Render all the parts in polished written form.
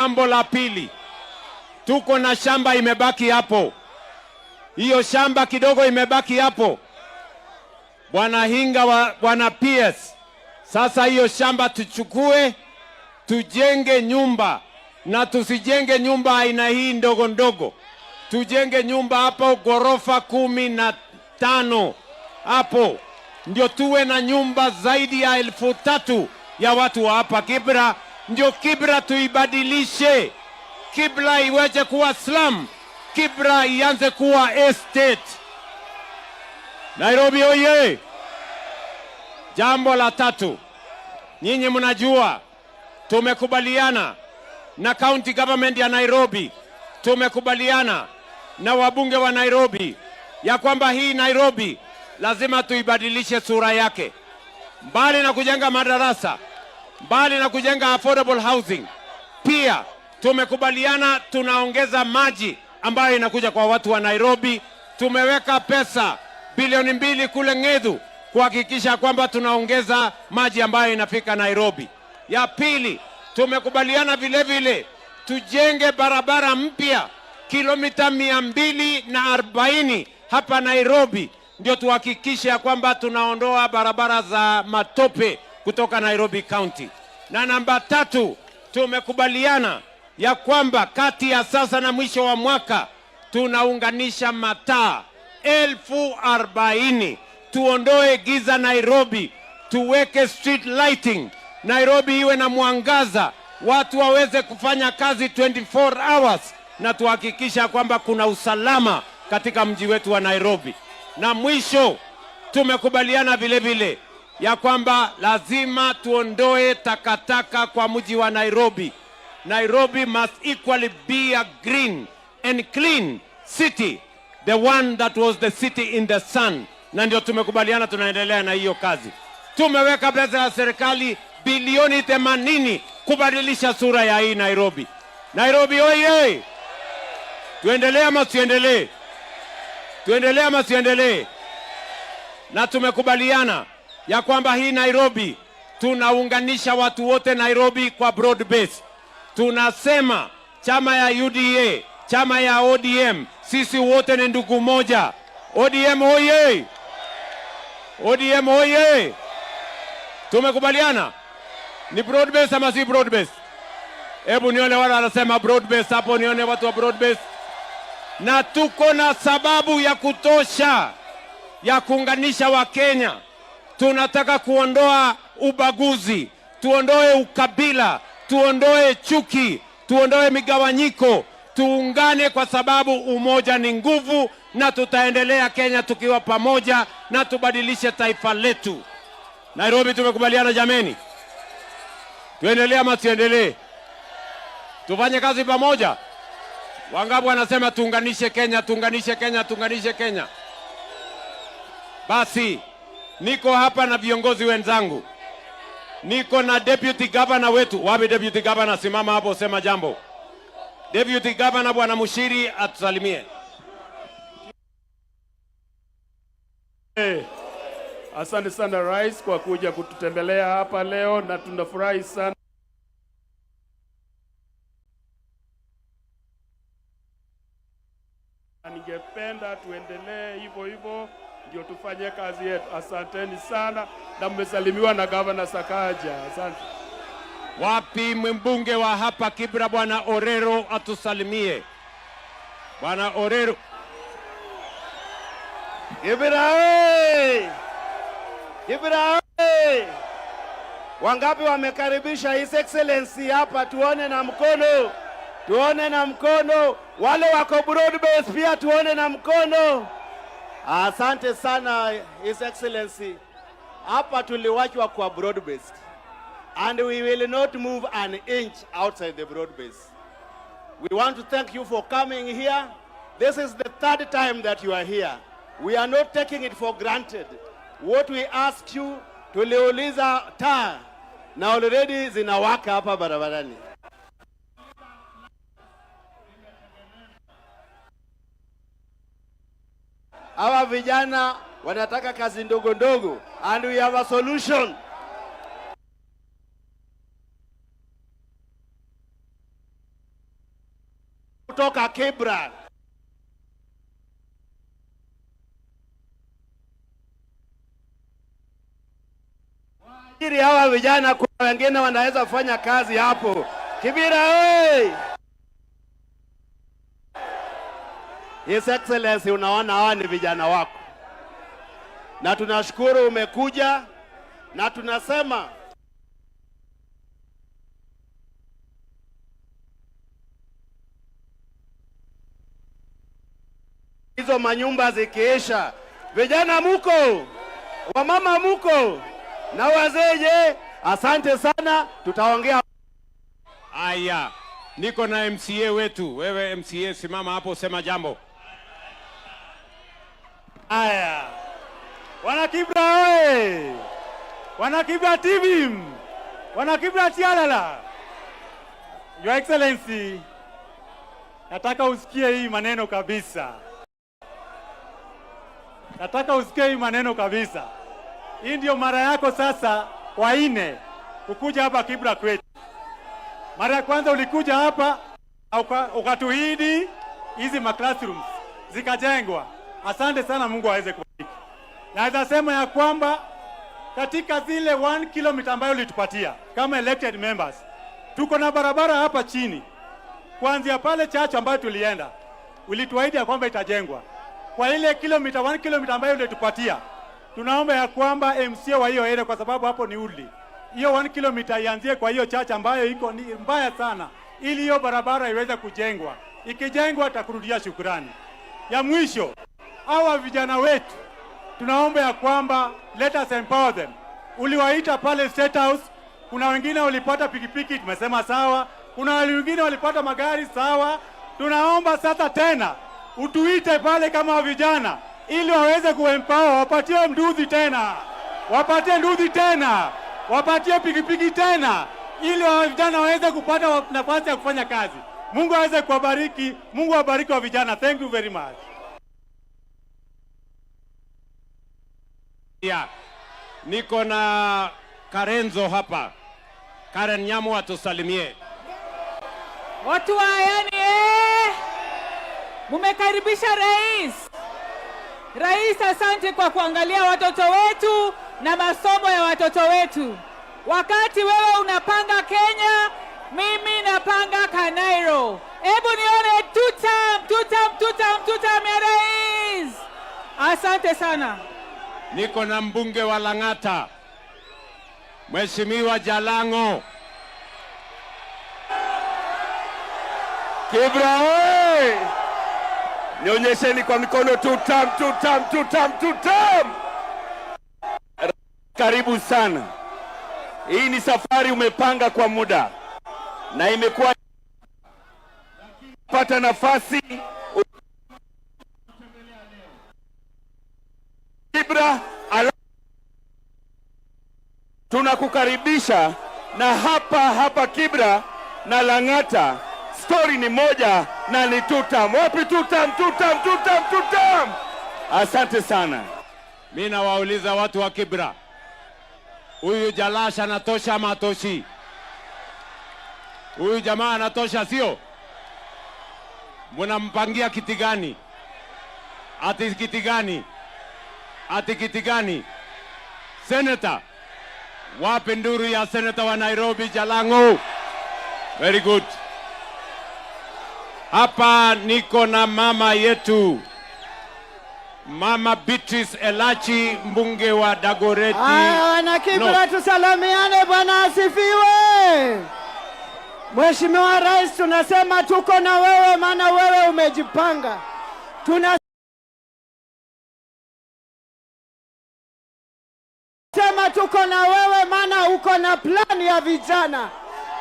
Jambo la pili, tuko na shamba imebaki hapo, hiyo shamba kidogo imebaki hapo, Bwana Hinga wa Bwana PS. Sasa hiyo shamba tuchukue, tujenge nyumba, na tusijenge nyumba aina hii ndogo ndogo, tujenge nyumba hapo ghorofa 15 hapo, ndio tuwe na nyumba zaidi ya 3,000 ya watu wa hapa Kibra, ndio Kibra tuibadilishe. Kibra iweze kuwa slum, Kibra ianze kuwa estate. Nairobi oye! Jambo la tatu, nyinyi mnajua tumekubaliana na county government ya Nairobi, tumekubaliana na wabunge wa Nairobi ya kwamba hii Nairobi lazima tuibadilishe sura yake. Mbali na kujenga madarasa, mbali na kujenga affordable housing, pia tumekubaliana tunaongeza maji ambayo inakuja kwa watu wa Nairobi. Tumeweka pesa bilioni 2 kule Ng'ethu kuhakikisha kwamba tunaongeza maji ambayo inafika Nairobi. Ya pili, tumekubaliana vile vile tujenge barabara mpya kilomita 240 hapa Nairobi, ndio tuhakikishe ya kwamba tunaondoa barabara za matope kutoka Nairobi County. Na namba tatu, tumekubaliana ya kwamba kati ya sasa na mwisho wa mwaka tunaunganisha mataa 40,000, tuondoe giza Nairobi, tuweke street lighting, Nairobi iwe na mwangaza, watu waweze kufanya kazi 24 hours, na tuhakikisha kwamba kuna usalama katika mji wetu wa Nairobi. Na mwisho tumekubaliana vile vile ya kwamba lazima tuondoe takataka kwa mji wa Nairobi. Nairobi must equally be a green and clean city, the one that was the city in the sun. Na ndio tumekubaliana tunaendelea na hiyo kazi. Tumeweka pesa ya serikali bilioni 80 kubadilisha sura ya hii Nairobi. Nairobi oye! Tuendelee ama tusiendelee? Tuendelee ama tusiendelee? Na tumekubaliana ya kwamba hii Nairobi tunaunganisha watu wote Nairobi kwa broad base. Tunasema chama ya UDA, chama ya ODM, sisi wote ni ndugu moja. ODM oye! ODM oye! Tumekubaliana ni broad base ama si broad base? Hebu nione wale wanasema broad base hapo, nione watu wa broad base. Na tuko na sababu ya kutosha ya kuunganisha Wakenya. Tunataka kuondoa ubaguzi, tuondoe ukabila, tuondoe chuki, tuondoe migawanyiko, tuungane kwa sababu umoja ni nguvu, na tutaendelea Kenya tukiwa pamoja na tubadilishe taifa letu. Nairobi tumekubaliana jameni, tuendelee ama tuendelee? Tufanye kazi pamoja. Wangapi wanasema tuunganishe Kenya, tuunganishe Kenya, tuunganishe Kenya? Basi niko hapa na viongozi wenzangu, niko na deputy governor wetu. Wapi deputy governor? Simama hapo, sema jambo. Deputy governor Bwana Mushiri atusalimie. Hey, asante sana Rais kwa kuja kututembelea hapa leo na tunafurahi sana. Ningependa tuendelee hivyo hivyo ndio tufanye kazi yetu. Asanteni sana na mmesalimiwa na Governor Sakaja. Asante. Wapi mbunge wa hapa Kibra Bwana Orero atusalimie. Bwana Orero. Kibra oye! Kibra oye! Wangapi wamekaribisha His Excellency hapa? Tuone na mkono, tuone na mkono. Wale wako broad base pia tuone na mkono. Asante sana His Excellency. Hapa tuliwachwa kwa broad based and we will not move an inch outside the broad base. We want to thank you for coming here. This is the third time that you are here. We are not taking it for granted. What we ask you, tuliuliza taa na already zinawaka hapa barabarani. Hawa vijana wanataka kazi ndogo ndogo and we have a solution. Kutoka Kibra. Ili hawa vijana, kuna wengine wanaweza fanya kazi hapo. Kibra oi! His Excellency, unaona hawa ni vijana wako, na tunashukuru umekuja, na tunasema hizo manyumba zikiisha, vijana muko, wamama muko na wazee je? Asante sana, tutaongea. Aya, niko na MCA wetu. Wewe MCA, simama hapo, sema jambo. Haya, wana Kibra oye! Wana Kibra TV, wana Kibra tialala. Your Excellency, nataka usikie hii maneno kabisa, nataka usikie hii maneno kabisa. Hii ndio mara yako sasa wa nne kukuja hapa Kibra kwetu. Mara ya kwanza ulikuja hapa ukatuahidi hizi ma classrooms zikajengwa. Asante sana, Mungu aweze kubariki. Naweza sema ya kwamba katika zile 1 kilomita ambayo ulitupatia kama elected members, tuko na barabara hapa chini kuanzia pale Chacho ambayo tulienda, ulituahidi ya kwamba itajengwa kwa ile kilomita 1 kilomita ambayo ulitupatia. Tunaomba ya kwamba MCA wa hiyo area, kwa sababu hapo ni Uli, hiyo 1 kilomita ianzie kwa hiyo church ambayo iko ni mbaya sana, ili hiyo barabara iweze kujengwa. Ikijengwa takurudia shukurani. Ya mwisho, hawa vijana wetu tunaomba ya kwamba let us empower them. Uliwaita pale State House, kuna wengine walipata pikipiki, tumesema sawa. Kuna wengine walipata magari, sawa. Tunaomba sasa tena utuite pale kama vijana, ili waweze kuempower, wapatie nduthi tena, wapatie nduthi tena, wapatie pikipiki tena, ili wa vijana waweze kupata nafasi ya kufanya kazi. Mungu aweze kuwabariki, Mungu awabariki wa vijana. Thank you very much. Ya, niko na Karenzo hapa. Karen Nyamu atusalimie. Watu wa Ayani, eh, mumekaribisha rais. Rais, asante kwa kuangalia watoto wetu na masomo ya watoto wetu. Wakati wewe unapanga Kenya, mimi napanga Kanairo. Hebu nione tutam, tutam, tutam, tutam ya rais. Asante sana. Niko na mbunge wa Lang'ata, Mheshimiwa Jalango. Kibra oye! Nionyesheni kwa mikono tutam, tutam, tutam, tutam. Karibu sana. Hii ni safari umepanga kwa muda na imekuwa pata nafasi Kibra, tunakukaribisha na hapa hapa Kibra na Lang'ata stori ni moja na ni tutam. Wapi tutam, tutam, tutam, tutam? Asante sana. Mi nawauliza watu wa Kibra, huyu Jalasha anatosha ama hatoshi? Huyu jamaa anatosha, sio? Munampangia kiti gani? Ati kiti gani? Ati kiti gani? Senator, wapi nduru ya seneta wa Nairobi Jalango? Very good. Hapa niko na mama yetu, Mama Beatrice Elachi, mbunge wa Dagoretti. Haya, wana Kibra, North. Tusalamiane. Bwana asifiwe. Mheshimiwa Rais, tunasema tuko na wewe, maana wewe umejipanga. Tunasema tuko na wewe, maana uko na plan ya vijana.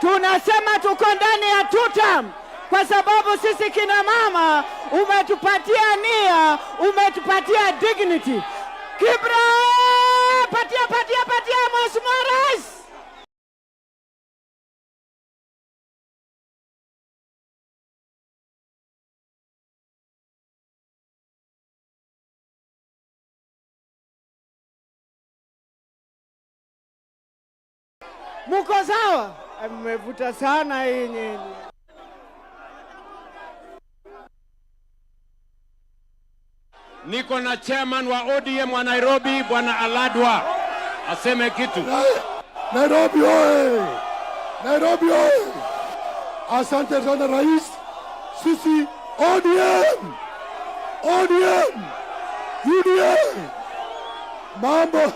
Tunasema tuko ndani ya tutam kwa sababu sisi kina mama umetupatia nia, umetupatia dignity. Kibra, patia, patia, patia Mheshimiwa Rais. Muko sawa? Mmevuta sana hii nyinyi. Niko na chairman wa ODM wa Nairobi, Bwana Aladwa, aseme kitu. Nairobi oye! Nairobi oye! Asante sana rais. Sisi ODM, ODM, UDA, mambo.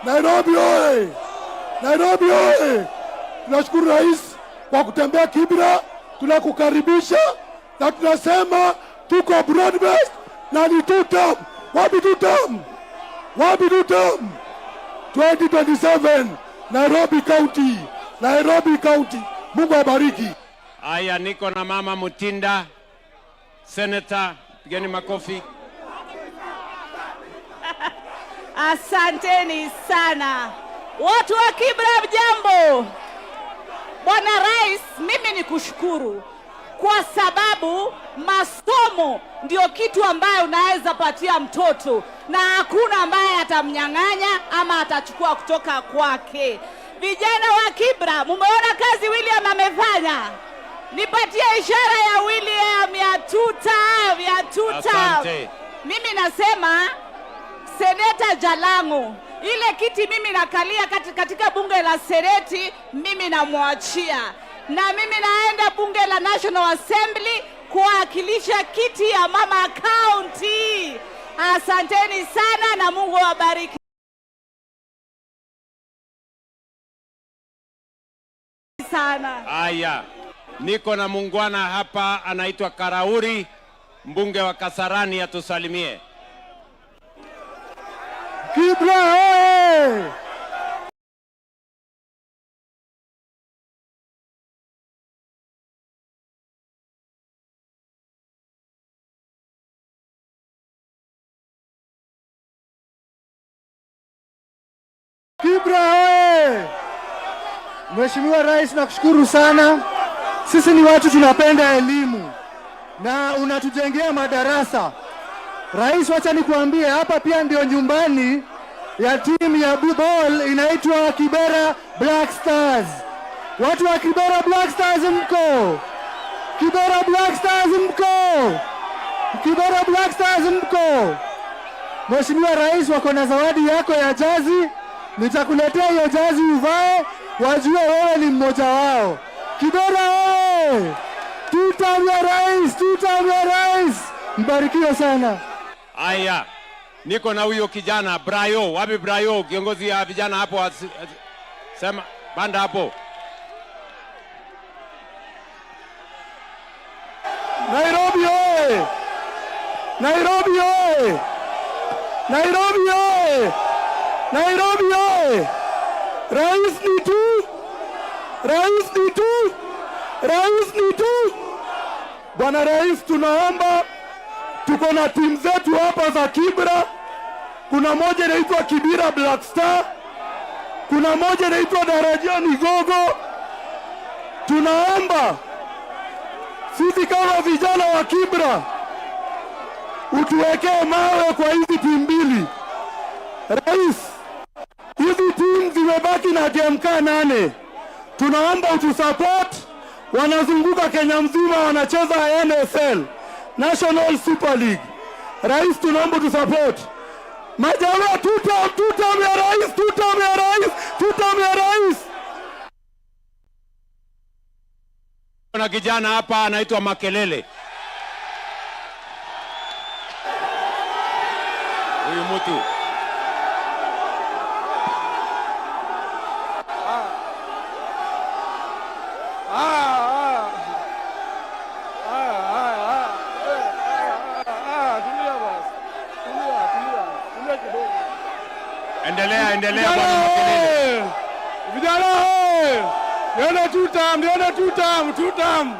Nairobi oye! Nairobi oye! Tunashukuru rais kwa kutembea Kibra, tunakukaribisha na tunasema tuko broad based na ni two term. Wapi two term? Wapi two term? 2027 Nairobi County, Nairobi County. Mungu abariki. Aya, niko na Mama Mutinda, senator, pigeni makofi. Asanteni sana watu wa Kibra, mjambo. Bwana Rais, mimi ni kushukuru kwa sababu masomo ndio kitu ambayo unaweza patia mtoto na hakuna ambaye atamnyang'anya ama atachukua kutoka kwake. Vijana wa Kibra, mumeona kazi William amefanya. Nipatie ishara ya William ya tuta, ya tuta. Asante. Mimi nasema Seneta Jalango, ile kiti mimi nakalia katika bunge la Seneti, mimi namwachia, na mimi naenda bunge la National Assembly kuwakilisha kiti ya mama county. Asanteni sana na Mungu awabariki sana. Aya, niko na muungwana hapa anaitwa Karauri, mbunge wa Kasarani, atusalimie. Kibra oye! Kibra oye! Mheshimiwa Rais, nakushukuru sana. Sisi ni watu tunapenda elimu na unatujengea madarasa. Rais, wacha nikuambie, hapa pia ndio nyumbani ya timu ya ball inaitwa Kibera Black Stars. Watu wa Kibera Black Stars mko? Kibera Black Stars mko? Kibera Black Stars mko? Mheshimiwa Rais, wako na zawadi yako ya jazi. Nitakuletea hiyo jazi uvae, wajue wewe ni mmoja wao. Kibera oye! Tutam ya rais, tutam ya rais. Mbarikiwe sana. Aya, niko na huyo kijana Brayo. Wapi Brayo, kiongozi ya vijana hapo? Sema banda hapo. Nairobi oye! Nairobi oye! Nairobi oye! Nairobi oye! Rais ni tu, rais ni tu, rais ni tu. Bwana Rais, tunaomba, tuko na timu zetu hapa za Kibra. Kuna moja inaitwa Kibira Black Star, kuna moja inaitwa Daraja Migogo. Tunaomba sisi kama vijana wa Kibra utuwekee mawe kwa hizi timu mbili. Rais, hizi timu zimebaki na game 8. Tunaomba utusupport. Wanazunguka Kenya mzima wanacheza NSL, National Super League. Rais, tunaomba utusupport. Majamaa, tutam, tutam ya rais, tutam ya rais, tutam ya rais. Kuna kijana hapa anaitwa Makelele. Huyu mtu. Endelea, endelea bwana Makelele. Vijana oye! Nione tutam, nione tutam, tutam.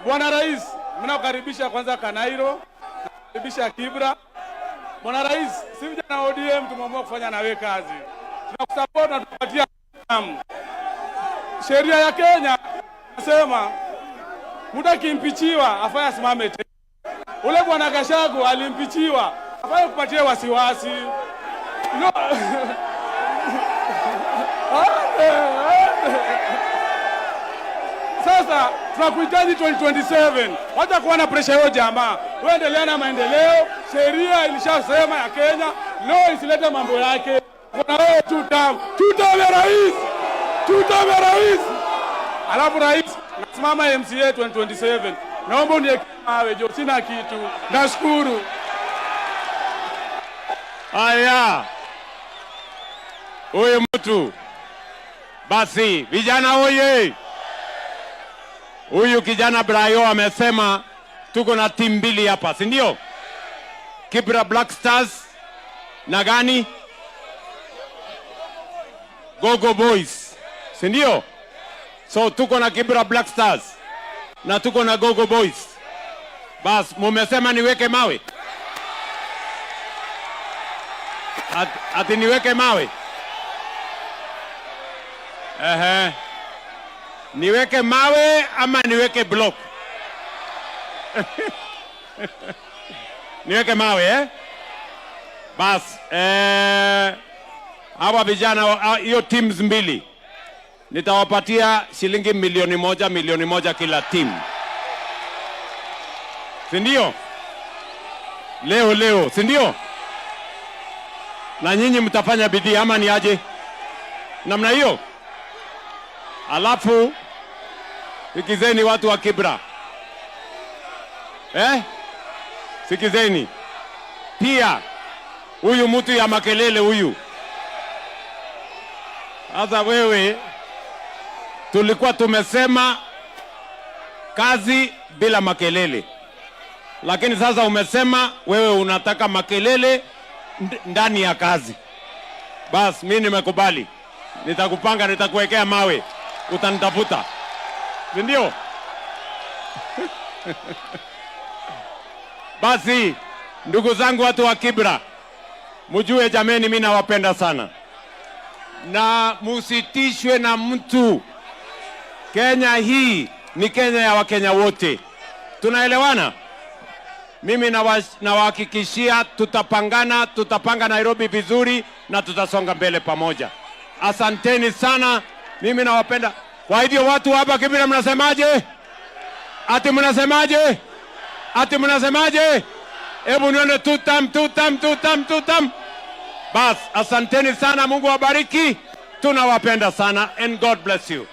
Bwana Rais, mimi nakukaribisha kwanza Kanairo, nakukaribisha Kibra. Bwana Rais, si vijana wa ODM tumeamua kufanya na wewe kazi. Tunakusupport na tunakupatia tam. Sheria ya Kenya nasema mtu akimpichiwa afanye asimame tena. Ule bwana Gachagua alimpichiwa, afanye kupatia wasiwasi. No. Sasa tunakuhitaji 2027. Wacha kuwa na pressure hiyo jamaa. Wewe endelea na maendeleo. Sheria ilishasema ya Kenya, law isilete mambo yake. Kuna wewe two term. Two term ya rais. Two term ya rais. Alafu rais, nasimama MCA 2027. Naomba uniwekee mawe jo, sina kitu. Nashukuru. Haya, huyu mtu basi, vijana oye! Huyu kijana Brayo amesema tuko na timu mbili hapa, si ndio? Kibra Black Stars na gani? Gogo Boys, si ndio? So tuko na Kibra Black Stars na tuko na Gogo Boys. Bas, mumesema niweke mawe? Ati niweke mawe? Ehe. Niweke mawe ama niweke block? Niweke mawe, eh? Bas, hawa vijana hiyo teams mbili nitawapatia shilingi 1,000,000, 1,000,000 kila team. Si ndio? Leo leo, si ndio? Na nyinyi mtafanya bidii ama ni aje? Namna hiyo. Alafu sikizeni watu wa Kibra. Sikizeni. Pia huyu mtu ya makelele huyu. Sasa wewe, tulikuwa tumesema kazi bila makelele. Lakini sasa umesema wewe unataka makelele ndani ya kazi. Bas, mimi nimekubali. Nitakupanga, nitakuwekea mawe. Utanitafuta. Si ndio? Basi, ndugu zangu watu wa Kibra, mjue jameni mimi nawapenda sana. Na musitishwe na mtu. Kenya hii ni Kenya ya Wakenya wote. Tunaelewana? Mimi nawahakikishia tutapangana, tutapanga Nairobi vizuri na tutasonga mbele pamoja. Asanteni sana. Mimi nawapenda. Kwa hivyo watu hapa Kibra mnasemaje? Ati mnasemaje? Ati mnasemaje? Hebu nione tutam, tutam, tutam, tutam. Bas, asanteni sana. Mungu awabariki. Tunawapenda sana and God bless you.